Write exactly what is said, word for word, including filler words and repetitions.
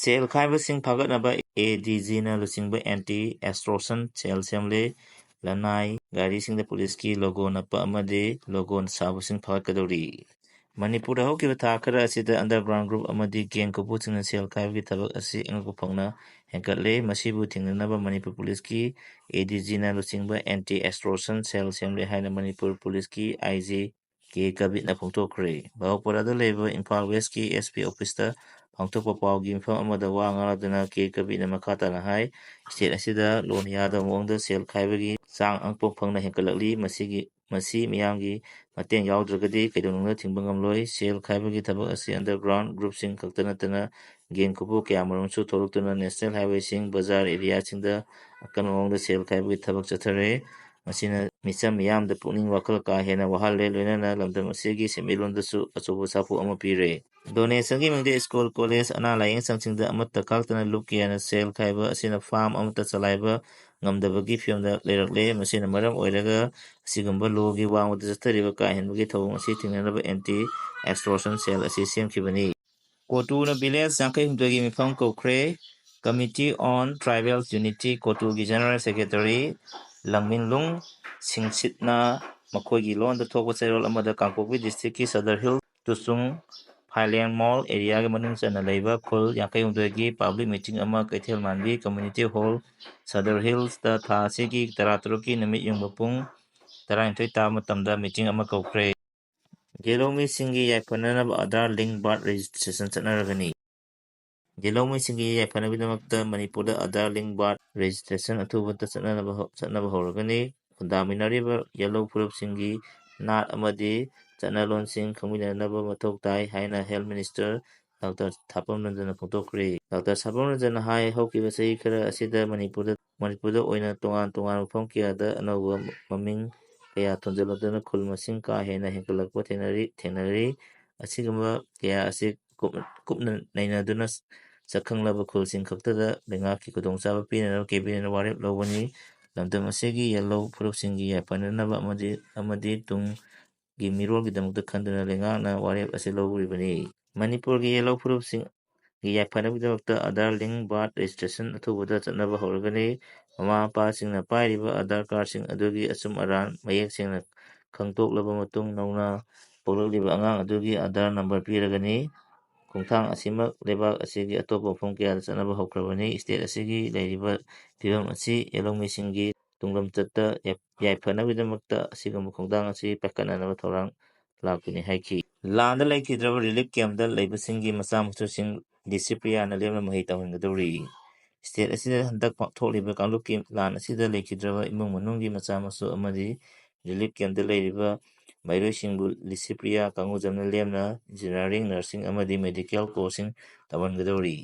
ꯁꯦꯜ ꯈꯥꯏꯕꯁꯤꯡ ꯐꯥꯒꯠꯅꯕ ꯑꯦ ꯗꯤ ꯖꯤꯅ ꯂꯨꯆꯤꯡꯕ ꯑꯦꯟꯇꯤ ꯑꯦꯛꯁꯇꯣꯔꯁꯟ ꯁꯦꯜ ꯁꯦꯝꯂꯦ꯫ ꯂꯅꯥꯏ ꯒꯥꯔꯤꯁꯤꯡꯗ ꯄꯨꯂꯤꯁꯀꯤ ꯂꯣꯒꯣ ꯅꯞꯄ ꯑꯃꯗꯤ ꯂꯣꯒꯣ ꯁꯥꯕꯁꯤꯡ ꯐꯥꯒꯠꯀꯗꯧꯔꯤ꯫ ꯃꯅꯤꯄꯨꯔꯗ ꯍꯧꯈꯤꯕ ꯊꯥ ꯈꯔ ꯑꯁꯤꯗ ꯑꯟꯗꯔꯒ꯭ꯔꯥꯎꯟ ꯒ꯭ꯔꯨꯞ ꯑꯃꯗꯤ ꯒꯦꯡ ꯀꯣꯄꯨꯁꯤꯡꯅ ꯁꯦꯜ ꯈꯥꯏꯕꯒꯤ ꯊꯕꯛ ꯑꯁꯤ ꯑꯉꯛꯄ ꯐꯪꯅ ꯍꯦꯟꯒꯠꯂꯦ꯫ ꯃꯁꯤꯕꯨ ꯊꯤꯡꯅꯅꯕ ꯃꯅꯤꯄꯨꯔ ꯄꯨꯂꯤꯁꯀꯤ ꯑꯦ ꯗꯤ ꯖꯤꯅ ꯂꯨꯆꯤꯡꯕ ꯑꯦꯟꯇꯤ ꯑꯦꯛꯁꯇꯣꯔꯁꯟ ꯁꯦꯜ ꯁꯦꯝꯂꯦ ꯍꯥꯏꯅ ꯃꯅꯤꯄꯨꯔ ꯄꯨꯂꯤꯁꯀꯤ ꯑꯥꯏ ꯖꯤ ꯀꯦ ꯀꯕꯤꯠꯅ ꯐꯣꯡꯗꯣꯛꯈ꯭ꯔꯦ꯫ ꯕꯥꯍꯧꯄꯔꯥꯗ ꯂꯩꯕ ꯏꯝꯐꯥꯜ ꯋꯦꯁꯀꯤ ꯑꯦꯁ ꯄꯤ ꯑꯣꯐꯤꯁꯇ ꯄꯥꯡꯊꯣꯛꯄ ꯄꯥꯎꯒꯤ ꯃꯤꯐꯝ ꯑꯃꯗ ꯋꯥ ꯉꯥꯡꯂꯗꯨꯅ ꯀꯦ ꯀꯕꯤꯠꯅ ꯃꯈꯥ ꯇꯥꯅ ꯍꯥꯏ, ꯁ꯭ꯇꯦꯠ ꯑꯁꯤꯗ ꯂꯣꯟ ꯌꯥꯗꯕ ꯃꯑꯣꯡꯗ ꯁꯦꯜ ꯈꯥꯏꯕꯒꯤ ꯆꯥꯡ ꯑꯉꯛꯄ ꯐꯪꯅ ꯍꯦꯟꯒꯠꯂꯛꯂꯤ꯫ ꯃꯁꯤꯒꯤ, ꯃꯁꯤ ꯃꯤꯌꯥꯝꯒꯤ ꯃꯇꯦꯡ ꯌꯥꯎꯗ꯭ꯔꯒꯗꯤ ꯀꯩꯗꯧꯅꯨꯡꯗ ꯊꯤꯡꯕ ꯉꯝꯂꯣꯏ꯫ ꯁꯦꯜ ꯈꯥꯏꯕꯒꯤ ꯊꯕꯛ ꯑꯁꯤ ꯑꯟꯗꯔꯒ꯭ꯔꯥꯎꯟ ꯒ꯭ꯔꯨꯞꯁꯤꯡ ꯈꯛꯇ ꯅꯠꯇꯅ ꯒꯦꯡ ꯀꯣꯄꯨ ꯀꯌꯥꯃꯔꯨꯝꯁꯨ ꯊꯣꯛꯂꯛꯇꯨꯅ ꯅꯦꯁꯅꯦꯜ ꯍꯥꯏꯋꯦꯁꯤꯡ, ꯕꯖꯥꯔ ꯑꯦꯔꯤꯌꯥꯁꯤꯡꯗ ꯑꯀꯟꯕ ꯃꯑꯣꯡꯗ ꯁꯦꯜ ꯈꯥꯏꯕꯒꯤ ꯊꯕꯛ ꯆꯠꯊꯔꯦ꯫ ꯃꯁꯤꯅ ꯃꯤꯆꯝ ꯃꯤꯌꯥꯝꯗ ꯄꯨꯛꯅꯤꯡ ꯋꯥꯈꯜ ꯀꯥ ꯍꯦꯟꯅ ꯋꯥꯍꯜꯂꯦ, ꯂꯣꯏꯅꯅ ꯂꯝꯗꯝ ꯑꯁꯤꯒꯤ ꯁꯦꯟꯃꯤꯠꯂꯣꯟꯗꯁꯨ ꯑꯆꯧꯕ ꯁꯥꯐꯨ ꯑꯃ ꯄꯤꯔꯦ꯫ ꯗꯣꯅꯦꯁꯟꯒꯤ ꯃꯤꯡꯗ ꯁ꯭ꯀꯨꯜ, ꯀꯣꯂꯦꯖ, ꯑꯅꯥ ꯂꯥꯏꯌꯦꯡ ꯁꯪꯁꯤꯡꯗ ꯑꯃꯠꯇ ꯈꯥꯛꯇꯅ ꯂꯨꯞ ꯀꯌꯥꯅ ꯁꯦꯜ ꯈꯥꯏꯕ ꯑꯁꯤꯅ ꯐꯥꯔꯝ ꯑꯃꯠꯇ ꯆꯂꯥꯏꯕ ꯉꯝꯗꯕꯒꯤ ꯐꯤꯕꯝꯗ ꯂꯩꯔꯛꯂꯦ꯫ ꯃꯁꯤꯅ ꯃꯔꯝ ꯑꯣꯏꯔꯒ ꯑꯁꯤꯒꯨꯝꯕ ꯂꯣꯒꯤ ꯋꯥꯡꯃꯗ ꯆꯠꯊꯔꯤꯕ ꯀꯥ ꯍꯦꯟꯕꯒꯤ ꯊꯧꯑꯣꯡ ꯑꯁꯤ ꯊꯤꯡꯅꯅꯕ ꯑꯦꯟꯇꯤ ꯑꯦꯛꯁꯇꯣꯔꯁꯟ ꯁꯦꯜ ꯑꯁꯤ ꯁꯦꯝꯈꯤꯕꯅꯤ꯫ ꯀꯣꯇꯨꯅ ꯚꯤꯂꯦꯖ ꯌꯥꯡꯈꯩ ꯍꯨꯝꯗꯣꯏꯒꯤ ꯃꯤꯐꯝ ꯀꯧꯈ꯭ꯔꯦ꯫ Committee on Tribal Unity, ꯀꯣꯇꯨꯒꯤ ꯖꯦꯅꯔꯦꯜ ꯁꯦꯀ꯭ꯔꯦꯇꯔꯤ ꯂꯪꯃꯤꯟꯂꯨꯡ ꯁꯤꯡꯁꯤꯠꯅ ꯃꯈꯣꯏꯒꯤ ꯂꯣꯟꯗ ꯊꯣꯛꯄ ꯆꯦꯔꯣꯜ ꯑꯃꯗ ꯀꯥꯡꯄꯣꯛꯄꯤ ꯗꯤꯁꯇ꯭ꯔꯤꯛꯀꯤ ꯁꯗꯔ ꯍꯤꯜ, ꯇꯨꯆꯨꯡ, ꯐꯥꯏꯂꯦꯡꯃꯣꯜ ꯑꯦꯔꯤꯌꯥꯒꯤ ꯃꯅꯨꯡ ꯆꯟꯅ ꯂꯩꯕ ꯈꯨꯜ ꯌꯥꯡꯈꯩ ꯍꯨꯝꯗꯣꯏꯒꯤ ꯄꯕ꯭ꯂꯤꯛ ꯃꯤꯇꯤꯡ ꯑꯃ ꯀꯩꯊꯦꯜ ꯃꯥꯟꯕꯤ ꯀꯝꯃ꯭ꯌꯨꯅꯤꯇꯤ ꯍꯣꯜ, ꯁꯗꯔ ꯍꯤꯜꯁꯇ ꯊꯥ ꯑꯁꯤꯒꯤ ꯇꯔꯥꯇꯔꯨꯛꯀꯤ ꯅꯨꯃꯤꯠ ꯌꯨꯡꯕ ꯄꯨꯡ ꯇꯔꯥꯅꯤꯊꯣꯏ ꯇꯥꯕ ꯃꯇꯝꯗ ꯃꯤꯇꯤꯡ ꯑꯃ ꯀꯧꯈ꯭ꯔꯦ꯫ ꯌꯦꯜꯍꯧꯃꯤꯁꯤꯡꯒꯤ ꯌꯥꯏꯐꯅꯅꯕ ꯑꯥꯙꯥꯔ ꯂꯤꯡ ꯕꯥꯔꯊ ꯔꯦꯖꯤꯁꯇ꯭ꯔꯦꯁꯟ ꯆꯠꯅꯔꯒꯅꯤ꯫ ꯌꯦꯜꯍꯧꯃꯤꯁꯤꯡꯒꯤ ꯌꯥꯏꯐꯅꯕꯒꯤꯗꯃꯛꯇ ꯃꯅꯤꯄꯨꯔꯗ ꯑꯥꯙꯥꯔ ꯂꯤꯡ ꯕꯥꯔꯊ ꯔꯦꯖꯤꯁꯇ꯭ꯔꯦꯁꯟ ꯑꯊꯨꯕꯗ ꯆꯠꯅꯅꯕ ꯍꯧ-, ꯆꯠꯅꯕ ꯍꯧꯔꯒꯅꯤ꯫ ꯈꯨꯟꯗꯥꯃꯤꯟꯅꯔꯤꯕ ꯌꯦꯜꯍꯧ ꯐꯨꯔꯨꯞꯁꯤꯡꯒꯤ ꯅꯥꯠ ꯑꯃꯗꯤ ꯆꯠꯅꯂꯣꯟꯁꯤꯡ ꯈꯪꯃꯤꯟꯅꯅꯕ ꯃꯊꯧ ꯇꯥꯏ ꯍꯥꯏꯅ ꯍꯦꯜꯊ ꯃꯤꯅꯤꯁꯇꯔ ꯗꯥꯛꯇꯔ ꯁꯥꯄꯝ ꯔꯟꯖꯟꯅ ꯐꯣꯡꯗꯣꯛꯈ꯭ꯔꯦ꯫ ꯗꯥꯛꯇꯔ ꯁꯥꯄꯝ ꯔꯟꯖꯟꯅ ꯍꯥꯏ, ꯍꯧꯈꯤꯕ ꯆꯍꯤ ꯈꯔ ꯑꯁꯤꯗ ꯃꯅꯤꯄꯨꯔꯗ, ꯃꯅꯤꯄꯨꯔꯗ ꯑꯣꯏꯅ ꯇꯣꯉꯥꯟ ꯇꯣꯉꯥꯟꯕ ꯃꯐꯝ ꯀꯌꯥꯗ ꯑꯅꯧꯕ ꯃꯃꯤꯡ ꯀꯌꯥ ꯊꯣꯟꯖꯤꯜꯂꯛꯇꯨꯅ ꯈꯨꯜ ꯃꯁꯤꯡ ꯀꯥ ꯍꯦꯟꯅ ꯍꯦꯟꯒꯠꯂꯛꯄ ꯊꯦꯡꯅꯔꯤ, ꯊꯦꯡꯅꯔꯤ꯫ ꯑꯁꯤꯒꯨꯝꯕ ꯀꯌꯥ ꯑꯁꯤ ꯀꯨꯞ-, ꯀꯨꯞꯅ ꯅꯩꯅꯗꯨꯅ ꯁꯛꯈꯪꯂꯕ ꯈꯨꯜꯁꯤꯡ ꯈꯛꯇꯗ ꯂꯩꯉꯥꯛꯀꯤ ꯈꯨꯗꯣꯡꯆꯥꯕ ꯄꯤꯅꯅꯕ ꯀꯦꯕꯤꯅꯦꯠꯅ ꯋꯥꯔꯦꯞ ꯂꯧꯕꯅꯤ꯫ ꯂꯝꯗꯝ ꯑꯁꯤꯒꯤ ꯌꯦꯜꯍꯧ ꯐꯨꯔꯨꯞꯁꯤꯡꯒꯤ ꯌꯥꯏꯐꯅꯅꯕ ꯑꯃꯗꯤ, ꯑꯃꯗꯤ ꯇꯨꯡꯒꯤ ꯃꯤꯔꯣꯜꯒꯤꯗꯃꯛꯇ ꯈꯟꯗꯨꯅ ꯂꯩꯉꯥꯛꯅ ꯋꯥꯔꯦꯞ ꯑꯁꯤ ꯂꯧꯔꯤꯕꯅꯤ꯫ ꯃꯅꯤꯄꯨꯔꯒꯤ ꯌꯦꯜꯍꯧ ꯐꯨꯔꯨꯞꯁꯤꯡ, ꯌꯥꯏꯐꯅꯕꯒꯤꯗꯃꯛꯇ Aadhaar link birth registration ꯑꯊꯨꯕꯗ ꯆꯠꯅꯕ ꯍꯧꯔꯒꯅꯤ꯫ ꯃꯃꯥ ꯃꯄꯥꯁꯤꯡꯅ ꯄꯥꯏꯔꯤꯕ Aadhaar cardꯁꯤꯡ ꯑꯗꯨꯒꯤ ꯑꯆꯨꯝ ꯑꯔꯥꯟ ꯃꯌꯦꯛ ꯁꯦꯡꯅ ꯈꯪꯗꯣꯛꯂꯕ ꯃꯇꯨꯡ, ꯅꯧꯅ ꯄꯣꯛꯂꯛꯂꯤꯕ ꯑꯉꯥꯡ ꯑꯗꯨꯒꯤ Aadhaar number ꯄꯤꯔꯒꯅꯤ꯫ ꯈꯣꯡꯊꯥꯡ ꯑꯁꯤꯃꯛ ꯂꯩꯕꯥꯛ ꯑꯁꯤꯒꯤ ꯑꯇꯣꯞꯄ ꯃꯐꯝ ꯀꯌꯥꯗ ꯆꯠꯅꯕ ꯍꯧꯈ꯭ꯔꯕꯅꯤ꯫ State ꯑꯁꯤꯒꯤ ꯂꯩꯔꯤꯕ ꯐꯤꯕꯝ ꯑꯁꯤ ꯂꯧꯃꯤꯁꯤꯡꯒꯤ ꯇꯨꯡꯂꯝꯆꯠꯇ ꯌꯥꯏ-, ꯌꯥꯏꯐꯅꯕꯒꯤꯗꯃꯛꯇ ꯑꯁꯤꯒꯨꯝꯕ ꯈꯣꯡꯊꯥꯡ ꯑꯁꯤ ꯄꯥꯏꯈꯠꯅꯅꯕ ꯊꯧꯔꯥꯡ ꯂꯥꯛꯄꯅꯤ ꯍꯥꯏꯈꯤ꯫ ꯂꯥꯟꯗ ꯂꯩꯈꯤꯗ꯭ꯔꯕ relief campꯇ ꯂꯩꯕꯁꯤꯡꯒꯤ ꯃꯆꯥ ꯃꯁꯨꯁꯤꯡ ꯂꯤꯁꯤꯄ꯭ꯔꯤꯌꯥꯅ ꯂꯦꯝꯅ ꯃꯍꯩ ꯇꯝꯍꯟꯒꯗꯧꯔꯤ꯫ State ꯑꯁꯤꯗ ꯍꯟꯗꯛ ꯄꯥꯡꯊꯣꯛꯂꯤꯕ ꯀꯥꯡꯂꯨꯞꯀꯤ ꯂꯥꯟ ꯑꯁꯤꯗ ꯂꯩꯈꯤꯗ꯭ꯔꯕ ꯏꯃꯨꯡ ꯃꯅꯨꯡꯒꯤ ꯃꯆꯥ ꯃꯁꯨ ꯑꯃꯗꯤ relief campꯇ ꯂꯩꯔꯤꯕ ꯃꯍꯩꯔꯣꯏꯁꯤꯡꯕꯨ ꯂꯤꯁꯤꯄ꯭ꯔꯤꯌꯥ ꯀꯥꯡꯒꯨꯖꯝꯅ ꯂꯦꯝꯅ engineering, nursing ꯑꯃꯗꯤ medical courseꯁꯤꯡ ꯇꯝꯍꯟꯒꯗꯧꯔꯤ꯫